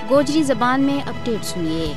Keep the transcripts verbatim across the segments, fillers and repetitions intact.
گوجری زبان میں اپڈیٹ سنیے۔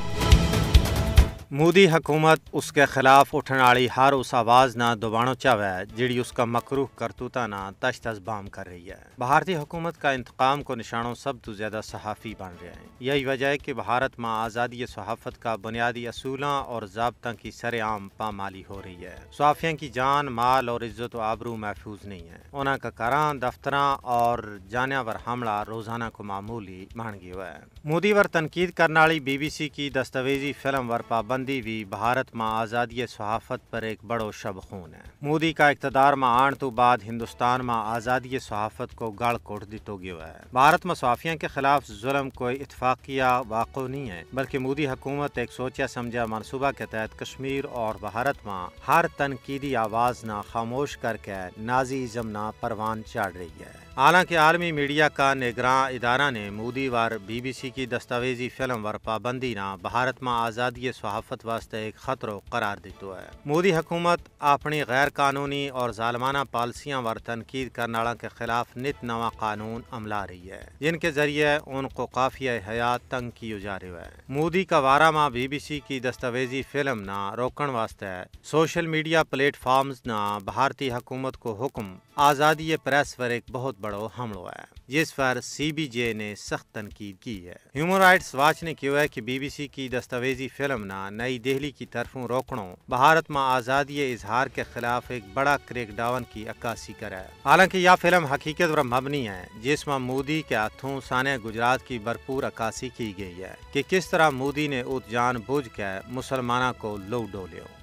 مودی حکومت اس کے خلاف اٹھن آلی ہر اس آواز نا دبانو چاہوے جیڑی اس کا مکروہ کرتوتاں نا تش تش بام کر رہی ہے۔ بھارتی حکومت کا انتقام کو نشانو سب تو زیادہ صحافی بن رہیا ہیں۔ یہی وجہ ہے کہ بھارت ما آزادی صحافت کا بنیادی اصولاں اور ضابطاں کی سر عام پامالی ہو رہی ہے۔ صحافیاں کی جان مال اور عزت و آبرو محفوظ نہیں ہے۔ انہاں کا کراں دفتراں اور جانیاں ور حملہ روزانہ کو معمولی بن گیو ہے۔ مودی ور تنقید کرن آلی بی بی سی کی دستاویزی فلم ور پابندی وی بھارت ما آزادی صحافت پر ایک بڑو شب خون ہے۔ مودی کا اقتدار ما آن تو بعد ہندوستان ما آزادی صحافت کو گل کوٹ دتو گیو ہے۔ بھارت ما صحافیاں کے خلاف ظلم کوئی اتفاقیہ واقع نہیں ہے بلکہ مودی حکومت ایک سوچیا سمجھیا منصوبہ کے تحت کشمیر اور بھارت ما ہر تنقیدی آواز نا خاموش کر کے نازی ازم نا پروان چڑھ رہی ہے۔ حالانکہ عالمی میڈیا کا نگراں ادارہ نے مودی وار بی بی سی کی دستاویزی فلم ور پابندی نا بھارت ما آزادی صحافت واسطے ایک خطرو قرار دیتو ہے۔ مودی حکومت اپنی غیر قانونی اور ظالمانہ پالیسیاں ور تنقید کرن آلاں کے خلاف نت نواں قانون عملا رہی ہے جن کے ذریعے ان کو قافیہ حیات تنگ کیو جا رہیو ہے۔ مودی کا وارا ما بی بی سی کی دستاویزی فلم نا روکن واسطے سوشل میڈیا پلیٹ فارمز نا بھارتی حکومت کو حکم آزادی پریس پر ایک بہت بڑو حملو ہے جس پر سی بی جے نے سخت تنقید کی ہے۔ ہیومن رائٹس واچ نے کہیو ہے کہ بی بی سی کی دستاویزی فلم نا نئی دہلی کی طرفوں روکنو بھارت ما آزادی اظہار کے خلاف ایک بڑا کریک ڈاون کی عکاسی کرے۔ حالانکہ یا فلم حقیقت پر مبنی ہے جس ما مودی کے ہتھوں سانے گجرات کی بھرپور عکاسی کی گئی ہے کہ کس طرح مودی نے ات جان بوجھ کے مسلماناں کو لو ڈولیو۔